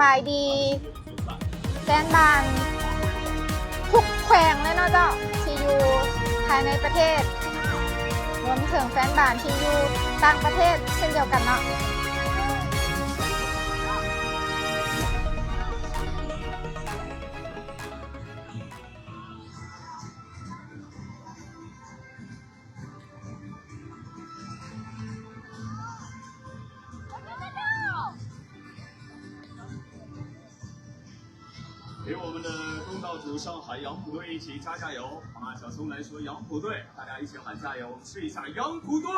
ບາຍດີແຟນບານທຸກແຂວງເລີຍເນາະເຈົ້າ ທີ່ຢູ່ພາຍໃນປະເທດ ລວມເຖິງແຟນບານທີ່ຢູ່ຕ່າງປະເທດເຊັ່ນດຽວກັນເນາະ. 给我们的东道主上海杨浦队一起加加油，好吗？小松来说杨浦队，大家一起喊加油，我们试一下杨浦队。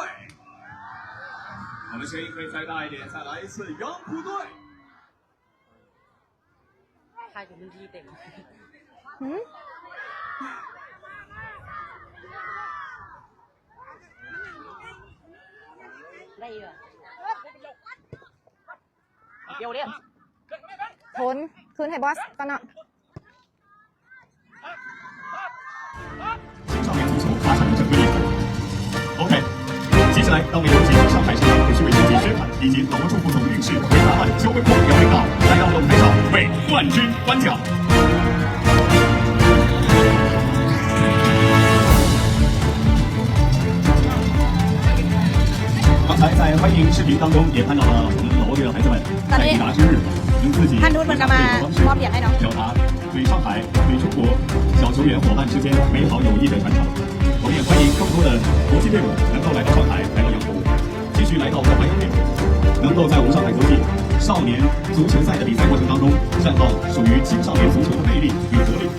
我们声音可以再大一点，再来一次杨浦队。 ຫືມ? ໄດ້ຢູ່ ດຽວເດ້ ໂທນ ຄືນໃຫ້ບອສກ່ອນເນາະ. 青少年足球发展的整个历程。OK，接下来让我们有请上海市场培训委员及宣传以及夺冠副总领事回答案邱文峰姚领导来到我们台上为冠军颁奖。刚才在欢迎视频当中也看到了我们老挝队的孩子们在抵达之日用自己 ท่านทูตเพิ่นก็มามอบเหรียญให้เนาะ 表达 对上海、对中国小球员伙伴之间美好友谊的传承。我们也欢迎更多的国际队伍能够来到上海，来到杨浦，继续来到我们的欢迎点，能够在我们上海国际少年足球赛的比赛过程当中，绽放属于青少年足球的魅力与活力。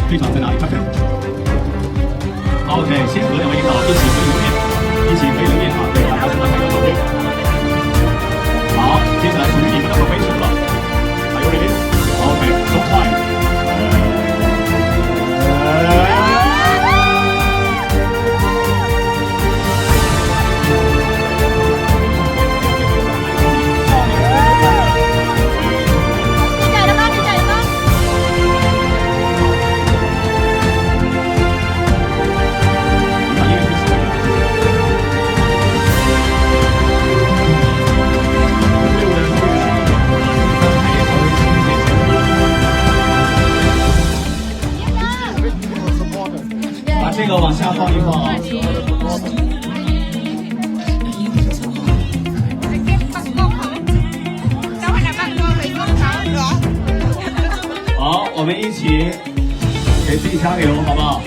队长在哪里？看看。 OK，先和两位领导一起合影留念，一起合影留念啊！对，大家先来拍个照片。好，接下来属于你们的回球了。Are you ready? OK, showtime. 把这个往下放一放。 好，我们一起给自己加个油，好不好？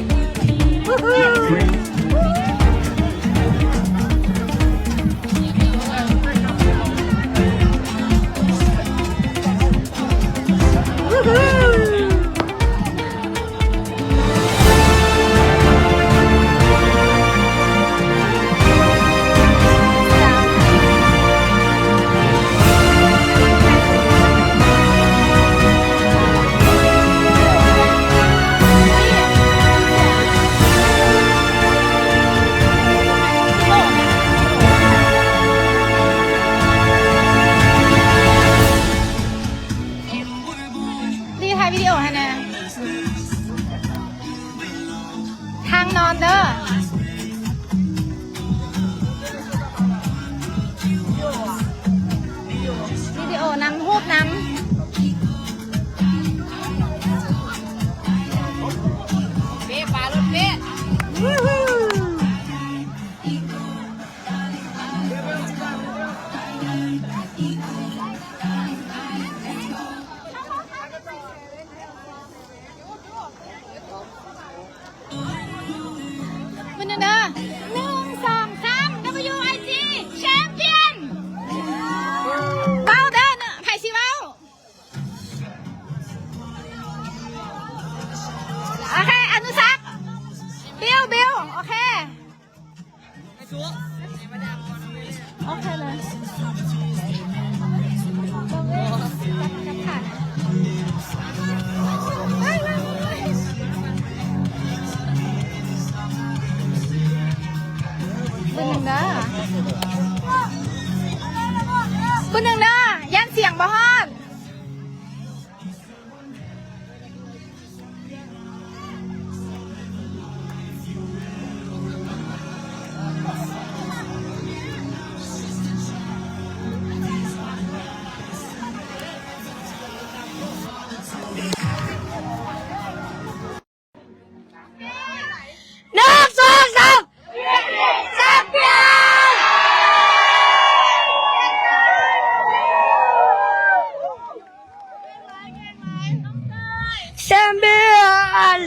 champion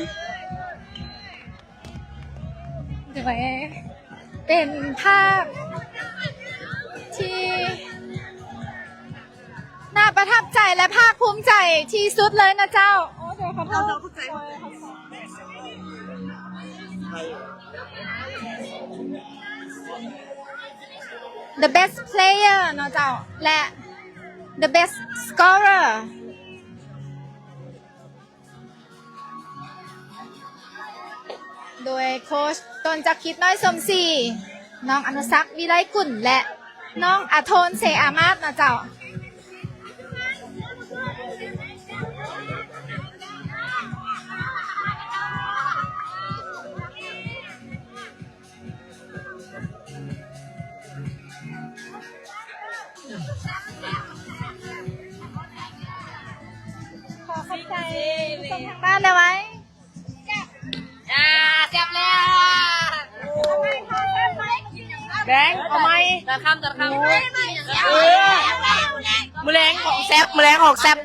ໂດຍເປັນພາບທີ່ໜ້າປະທັບໃຈ ແລະ ພາກພູມໃຈທີ່ສຸດເລີຍນະເຈົ້າ. ໂອ້ ໂດຍ ຂໍໂທດ the best player ເນາະເຈົ້າ ແລະ the best scorer ໂດຍໂຄຊ ຕົ້ນຈັກຄິດ ນ້ອຍສົມສີ, ນ້ອງ ອະນຸສັກ ວິໄລກຸນ ແລະ ນ້ອງ ອາໂທນ ເສອາມາດ ເນາະເຈົ້າ. ຂໍຂອບໃຈຜູ້ຊົມທາງບ້ານແດ່ໄວ. ອ່າ ແຊບແລ້ວ ແບງ ເອົາໃໝ່ ຕອນຄ່ຳ ຕອນຄ່ຳ ມື້ແລງຂອງແຊບ ມື້ແລງຂອງແຊບ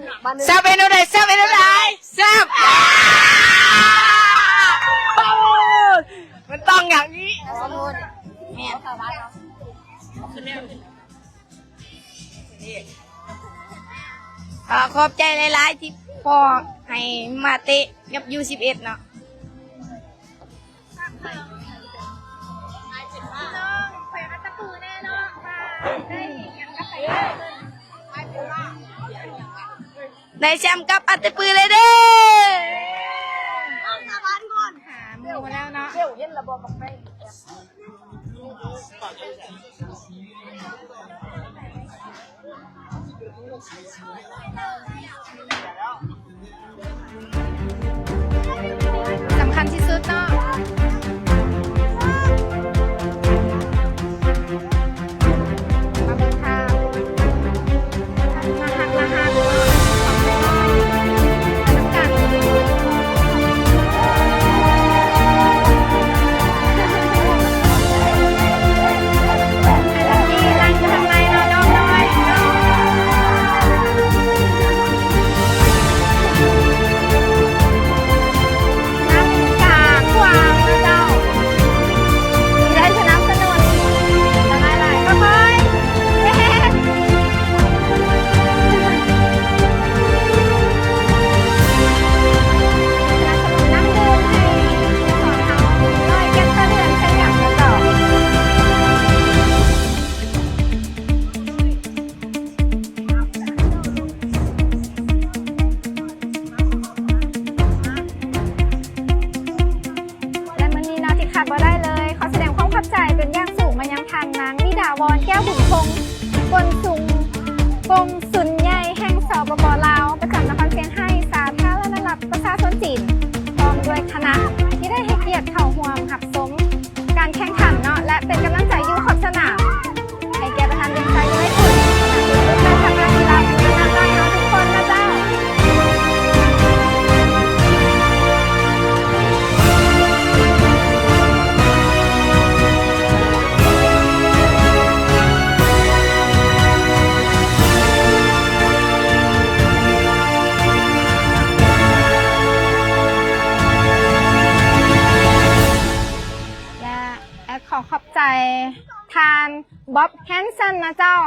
ແຊບເປັນແນວໃດ ແຊບເປັນແນວໃດ ແຊບ ມັນຕ້ອງຢ່າງນີ້. ແມ່ນ ກໍຂອບໃຈຫຼາຍໆ ທີ່ພໍ່ໃຫ້ມາເຕະກັບ ຢູສິບເອັດ ເນາະ. ໄດ້ແຊມກັບອັດຕະປືເລີຍເດີ. ຫາໝູ່ແລ້ວເນາະ. ສຳຄັນທີ່ສຸດເນາະ. ມາເບິ່ງພາບໜ້າຮັກໆເນາະ ຂອງນ້ອງໆ ໄປນຳກັນ. ແລະ ມື້ນີ້ເນາະ ທີ່ຂາດບໍ່ໄດ້ເລີຍ ຂໍສະແດງຄວາມຂອບໃຈເປັນຢ່າງສູງມາຍັງທ່ານນາງ ວິດາວອນ ແກ້ວບຸນຄົງ ກົນສຸງ ກົງສຸນໃຫຍ່ແຫ່ງ ສປປ ລາວ ປະຈຳນະຄອນຊຽງໄຮ້ ສາທາລະນະລັດປະຊາຊົນຈີນ ພ້ອມດ້ວຍຄະນະ ທີ່ໄດ້ໃຫ້ກຽດເຂົ້າຮ່ວມຮັບຊົມການແຂ່ງຂັນເນາະ ແລະ ເປັນກຳລັງໃຈຢູ່ຂອບສະໜາມ. ໃຫ້ແກ່ປະທານວຽງໄຊ ໄດ້ຜົນ ແລະ ທາງນັກກິລາທີ່ນຳໃຫ້ເຮົາທຸກຄົນນະເຈົ້າ. ແລະ ແອດຂໍຂອບໃຈທ່ານ ບອບ ແຮນສັນ ນະເຈົ້າ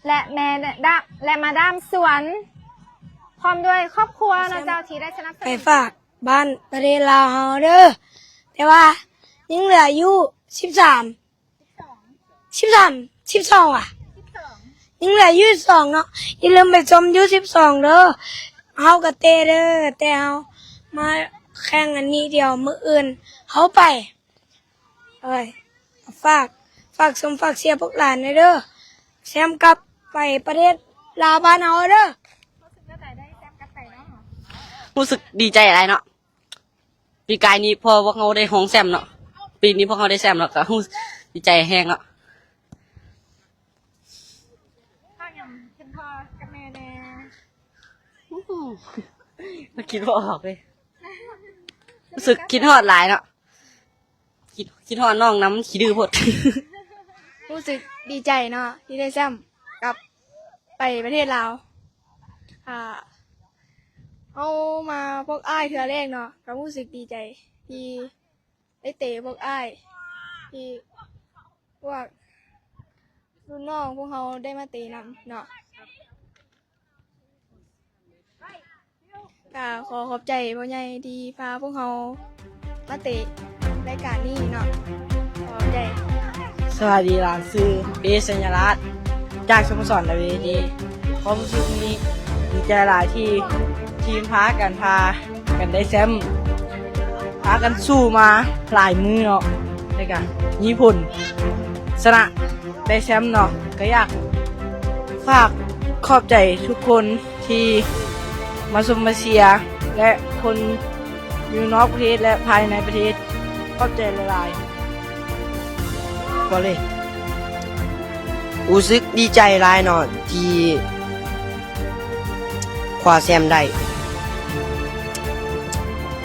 ແລະ ແມ່ດາ ແລະ ມາດາມສວນ ພ້ອມດ້ວຍຄອບຄົວນະເຈົ້າ ທີ່ໄດ້ສະໜັບສະໜູນ ໄປຝາກບ້ານປະເທດລາວເຮົາເດີ. ແຕ່ວ່າຍັງເຫຼືອຢູ່ສິບສາມ ສິບສາມ ສິບສອງຫວາ? ຍັງເຫຼືອຢູ່ສິບສອງເນາະ. ຢ່າລືມໄປຊົມຢູ່ສິບສອງເດີ. ເຮົາກໍເຕະເດີ ແຕ່ເຮົາມາແຂ່ງອັນນີ້ດຽວ ມື້ອື່ນເຮົາໄປ. ເອີຍ ຝາກ ຝາກຊົມຝາກເຊຍພວກຫຼານແດ່ເດີ. ແຊມກັບໄປປະເທດລາວບ້ານເຮົາເດີ. ຮູ້ສຶກດີໃຈຫຼາຍເນາະ. ປີກາຍນີ້ພໍພວກເຮົາໄດ້ຮອງແຊມເນາະ. ປີນີ້ພວກເຮົາໄດ້ແຊມເນາະ ກໍຮູ້ ດີໃຈແຮງເນາະ. ເວົ້າຫຍັງເຖິງພໍ່ກັບແມ່ແດ່? ຄິດບໍ່ອອກເລີຍ. ຮູ້ສຶກຄິດຮອດຫຼາຍເນາະ. ຄິດ ຄິດຮອດນ້ອງນຳ ຂີ້ດື້ໂພດ. ຮູ້ສຶກດີໃຈເນາະ ທີ່ໄດ້ແຊມກັບໄປປະເທດລາວ. ອ່າ ເຮົາມາພວກອ້າຍເທື່ອແລກເນາະ ກໍຮູ້ສຶກດີໃຈທີ່ໄດ້ເຕະພວກອ້າຍ ທີ່ພວກລຸ້ນນ້ອງພວກເຮົາໄດ້ມາເຕະນຳເນາະ. ກະຂໍຂອບໃຈພໍ່ໃຫຍ່ທີ່ພາພວກເຮົາມາເຕະລາຍການນີ້ເນາະ. ຂອບໃຈ. ສະບາຍດີຫຼານ, ຊື່ ເອ ສັນຍາລາດ ຈາກສະໂມສອນ ແອລ ເອ ດີ. ຄວາມຮູ້ສຶກນີ້ດີໃຈຫຼາຍທີ່ທີມພາກັນ ພາກັນໄດ້ແຊ້ມ, ພາກັນສູ້ມາຫຼາຍມື້ເນາະ ແລ້ວກະມີຜົນຊະນະໄດ້ແຊ້ມເນາະ. ກະຢາກ ຝາກຂອບໃຈທຸກຄົນທີ່ມາຊົມມາເຊຍ ແລະ ຄົນຢູ່ນອກປະເທດ ແລະ ພາຍໃນປະເທດ. ຂອບໃຈຫຼາຍໆ. ກໍເລີຍ ຮູ້ສຶກດີໃຈຫຼາຍເນາະ ທີ່ຄວ້າແຊ້ມໄດ້.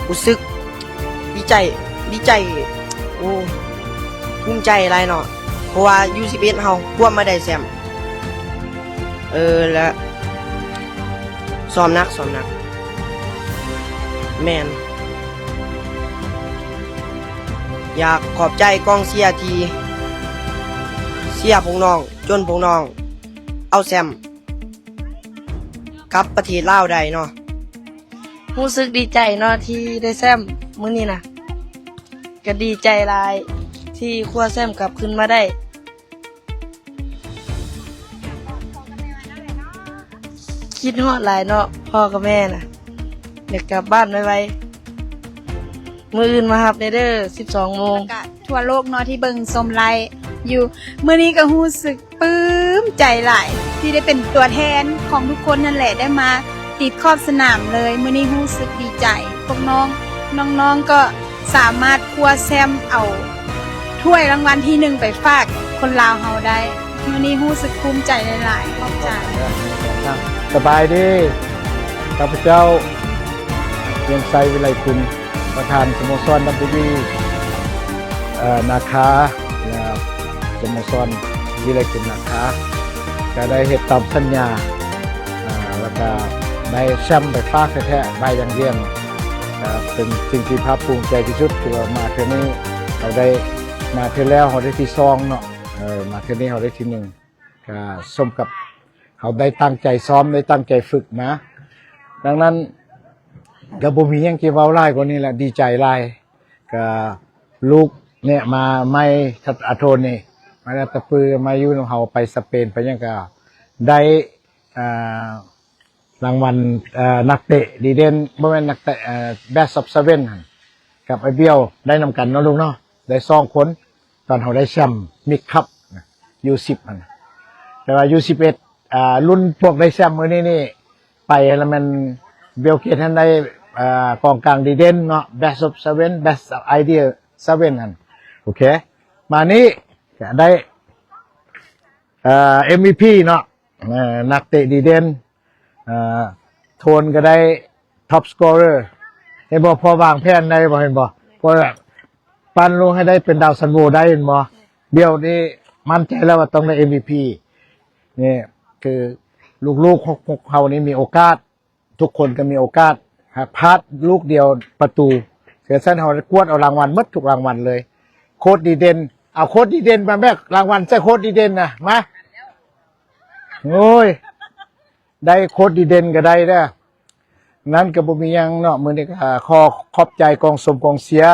ຮູ້ສຶກດີໃຈ, ດີໃຈ, ໂອ້ ພູມໃຈຫຼາຍເນາະ. ເພາະວ່າ ຢູສິບເອັດ ເຮົາກວມມາໄດ້ແຊ້ມ. ເອີ ແລະ ຊ້ອມໜັກ, ຊ້ອມໜັກ. ແມ່ນ. ຢາກຂອບໃຈກອງເຊຍທີ່ເຊຍພວກນ້ອງ ຈົນພວກນ້ອງເອົາແຊ້ມກັບປະເທດລາວໄດ້ເນາະ. ຮູ້ສຶກດີໃຈເນາະ ທີ່ໄດ້ແຊ້ມມື້ນີ້ນະ. ກະດີໃຈຫຼາຍທີ່ຄວ້າແຊ້ມກັບຄືນມາໄດ້. ຄິດຮອດຫຼາຍເນາະ ພໍ່ກັບແມ່ນະ. ຢາກກັບບ້ານໄວໆ. ມື້ອື່ນມາຮັບແດ່ເດີ ສິບສອງໂມງ. ກະທົ່ວໂລກເນາະ ທີ່ເບິ່ງຊົມໄລຟ໌ຢູ່. ມື້ນີ້ກະຮູ້ສຶກ ປຶ້ມໃຈຫຼາຍທີ່ໄດ້ເປັນຕົວແທນຂອງທຸກຄົນນັ້ນແຫຼະ ໄດ້ມາຕິດຂອບສະໜາມເລີຍ. ມື້ນີ້ຮູ້ສຶກດີໃຈ ພວກນ້ອງ ນ້ອງໆກໍສາມາດຄວ້າແຊ້ມເອົາຖ້ວຍລາງວັນທີໜຶ່ງໄປຝາກຄົນລາວເຮົາໄດ້. ມື້ນີ້ຮູ້ສຶກພູມໃຈຫຼາຍໆ. ຂອບໃຈ. ສະບາຍດີ, ຂ້າພະເຈົ້າ ວຽງໄຊ ວິໄລກຸນ ປະທານສະໂມສອນ ດັບເບິນຢູ ເອີ ນາຄາ ແລະ ສະໂມສອນ ວິໄລກຸນ ນາຄາ ກະໄດ້ເຮັດຕາມສັນຍາ ອາ ແລ້ວກະໄດ້ແຊ້ມໄປຝາກແທ້ໆ ໄດ້ຢ່າງດຽວ ກະເປັນສິ່ງທີ່ພາກພູມໃຈທີ່ສຸດ ທີ່ວ່າມາເທື່ອນີ້ ເຮົາໄດ້ມາເທື່ອແລ້ວ ເຮົາໄດ້ທີສອງເນາະ ເອີ ມາເທື່ອນີ້ເຮົາໄດ້ທີໜຶ່ງ ກະສົມກັບເຮົາໄດ້ຕັ້ງໃຈຊ້ອມ ໄດ້ຕັ້ງໃຈຝຶກມາ. ດັ່ງນັ້ນ ກະບໍ່ມີຫຍັງຈະເວົ້າຫຼາຍກວ່ານີ້ແຫຼະ ດີໃຈຫຼາຍ. ກະລູກເນຍມາໃໝ່ ອາໂທນີ້ ມາແລ້ວຕະປື ມາຢູ່ນຳເຮົາ ໄປສະເປນ ໄປຫຍັງ ກະໄດ້ ອາ ລາງວັນ ເອີ ນັກເຕະດີເດັ່ນ ບໍ່ແມ່ນນັກເຕະ ເອີ Best of Seven ຫັ້ນ ກັບອ້າຍບຽວ ໄດ້ນຳກັນເນາະລູກເນາະ ໄດ້ສອງຄົນ. ຕອນເຮົາໄດ້ແຊ້ມມິກຄັບນະ ຢູສິບຫັ້ນນະ. ແຕ່ວ່າຢູສິບເອັດ ອ່າ ລຸ້ນພວກໄດ້ແຊ້ມມື້ນີ້ນີ້ ໄປຫັ້ນລະແມ່ນ ບິວເກດຫັ້ນໄດ້ ອ່າ ກອງກາງດີເດັ່ນເນາະ Best of Seven Best Idea Seven ຫັ້ນ. ໂອເຄ ມານີ້ກະໄດ້ ເອີ ເອັມວີພີເນາະ ເອີ ນັກເຕະດີເດັ່ນ ເອີ ໂທນກະໄດ້ Top Scorer ເຫັນບໍ່? ພໍວາງແຜນໄດ້ບໍ່? ເຫັນບໍ່? ພໍແບບ ປັ່ນລູກໃຫ້ໄດ້ເປັນດາວຊັນໂວໄດ້ແມ່ນບໍ່? ດຽວນີ້ໝັ້ນໃຈແລ້ວວ່າຕ້ອງໄດ້ເອັມວີພີ. ນີ້ຄືລູກໆຂອງພວກເຮົານີ້ມີໂອກາດ ທຸກຄົນກໍມີໂອກາດ ຫາກພາດລູກດຽວປະຕູ. ຄືຊັ້ນເຮົາກວດເອົາລາງວັນໝົດທຸກລາງວັນເລີຍ. ໂຄດດີເດັ່ນ ເອົາໂຄດດີເດັ່ນມາແບກລາງວັນໃສ່ໂຄດດີເດັ່ນນະ ມາ. ໂອ້ຍ ໄດ້ໂຄດດີເດັ່ນກໍໄດ້ເດີ. ນັ້ນກໍບໍ່ມີຫຍັງເນາະ. ມື້ນີ້ກໍຂໍຂອບໃຈກອງຊົມກອງເຊຍ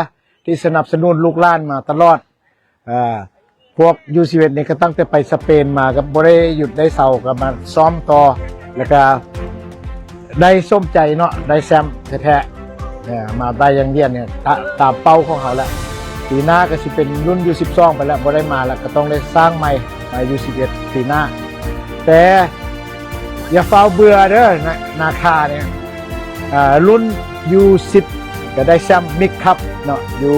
ທີ່ສະໜັບສະໜູນລູກຫຼານມາຕະຫຼອດ. ເອີ ພວກຢູສິບເອັດນີ້ກໍຕັ້ງແຕ່ໄປສະເປນມາກໍບໍ່ໄດ້ຢຸດໄດ້ເຊົາ ກໍມາຊ້ອມຕໍ່ ແລ້ວກໍໄດ້ສົມໃຈເນາະ ໄດ້ແຊ້ມແທ້ໆ. ເອີ ມາໄດ້ຢ່າງດຽວນີ້ ຕາ ຕາມເປົ້າຂອງເຮົາແຫຼະ. ປີໜ້າກໍຊິເປັນລຸ້ນຢູສິບສອງໄປແລ້ວ ບໍ່ໄດ້ມາແລ້ວ ກໍຕ້ອງໄດ້ສ້າງໃໝ່ ມາຢູສິບເອັດປີໜ້າ. ແຕ່ຢ່າຟ້າວເບື່ອເດີ ນາ ນາຄານີ້ ອ່າ ລຸ້ນຢູສິບກໍໄດ້ແຊ້ມມິກຄັບເນາະ ຢູ່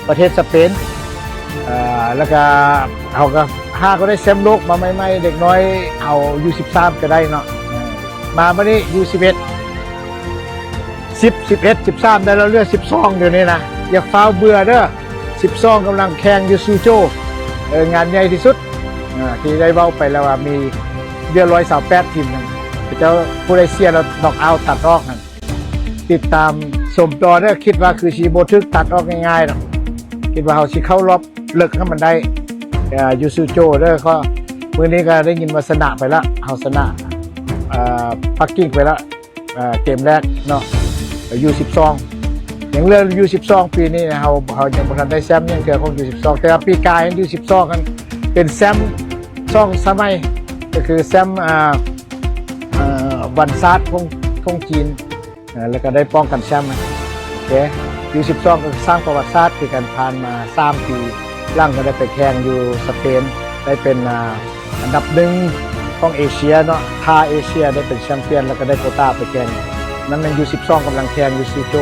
ປະເທດສະເປນ. ອ່າ ແລ້ວກໍເຮົາກໍຫາກໍໄດ້ແຊ້ມໂລກມາໃໝ່ໆ ເດັກນ້ອຍເອົາຢູສິບສາມກໍໄດ້ເນາະ. ມາບັດນີ້ຢູສິບເອັດ ສິບ ສິບເອັດ ສິບສາມ ໄດ້ແລ້ວ ເຫຼືອສິບສອງດຽວນີ້ນະ. ຢ່າຟ້າວເບື່ອເດີ ສິບສອງກຳລັງແຂ່ງຢູ່ຊູໂຈ. ເອີ ງານໃຫຍ່ທີ່ສຸດ ອ່າ ທີ່ໄດ້ເວົ້າໄປແລ້ວວ່າມີດຽວຮ້ອຍຊາວແປດທີມນັ້ນ ເຈົ້າ ຜູ້ໃດເຊຍແລ້ວນັອກເອົາຕັດອອກຫັ້ນ. ຕິດຕາມຊົມຕໍ່ເດີ. ຄິດວ່າຄືຊິບໍ່ຖືກຕັດອອກງ່າຍໆດອກ. ຄິດວ່າເຮົາຊິເຂົ້າລອບເລິກໃຫ້ມັນໄດ້. ເອີ ຢູຊູໂຈເດີ. ເພາະມື້ນີ້ກໍໄດ້ຍິນວ່າຊະນະໄປລະ, ເຮົາຊະນະ ເອີ ປັກກິ່ງໄປລະ ເອີ ເກມແລກເນາະ ຢູສິບສອງ. ຍັງເຫຼືອຢູສິບສອງ ປີນີ້ເຮົາ ເຮົາຍັງບໍ່ທັນໄດ້ແຊ້ມຫຍັງເທື່ອຂອງຢູສິບສອງ, ແຕ່ວ່າປີກາຍຢູສິບສອງຫັ້ນເປັນແຊ້ມສອງສະໄໝ, ກໍຄືແຊ້ມ ອ່າ ເອີ ວັນຊາດຂອງ ຂອງຈີນ ເອີ ແລ້ວກໍໄດ້ປ້ອງກັນແຊ້ມ. ໂອເຄ ຢູສິບສອງ ກໍສ້າງປະຫວັດສາດຄືກັນ. ຜ່ານມາສາມປີຫຼັງກໍໄດ້ໄປແຂ່ງຢູ່ສະເປນ ໄດ້ເປັນ ອ່າ ອັນດັບໜຶ່ງຂອງເອເຊຍເນາະ, ທ່າເອເຊຍ ໄດ້ເປັນແຊັມປຽນ ແລ້ວກໍໄດ້ໂຄຕ້າໄປແຂ່ງ. ນັ້ນແມ່ນຢູສິບສອງ ກຳລັງແຂ່ງຢູ່ຊູໂຈ.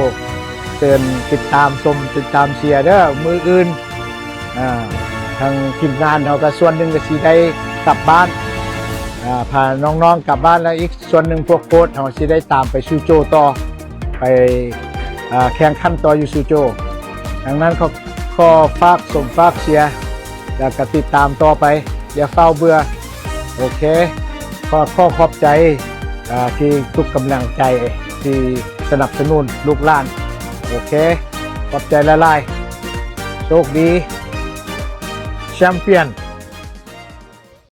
ເຊີນຕິດຕາມຊົມ ຕິດຕາມເຊຍເດີ. ມື້ອື່ນ ອ່າ ທາງທີມງານເຮົາກໍສ່ວນໜຶ່ງກໍຊິໄດ້ກັບບ້ານ ອ່າ ພານ້ອງໆກັບບ້ານ, ແລ້ວອີກສ່ວນໜຶ່ງພວກໂຄດເຮົາຊິໄດ້ຕາມໄປຊູໂຈຕໍ່ ໄປ ອ່າ ແຂ່ງຂັນຕໍ່ຢູ່ຊູໂຈ. ດັ່ງນັ້ນ ຂໍ ຂໍຝາກຊົມຝາກເຊຍ ແລ້ວກໍຕິດຕາມຕໍ່ໄປ ຢ່າຟ້າວເບື່ອ. ໂອເຄ ຂໍ ຂໍຂອບໃຈ ອ່າ ທີ່ທຸກກຳລັງໃຈທີ່ສະໜັບສະໜູນລູກຫຼານ. ໂອເຄ ຂອບໃຈຫຼາຍໆ. ໂຊກດີ. ແຊັມປຽນ.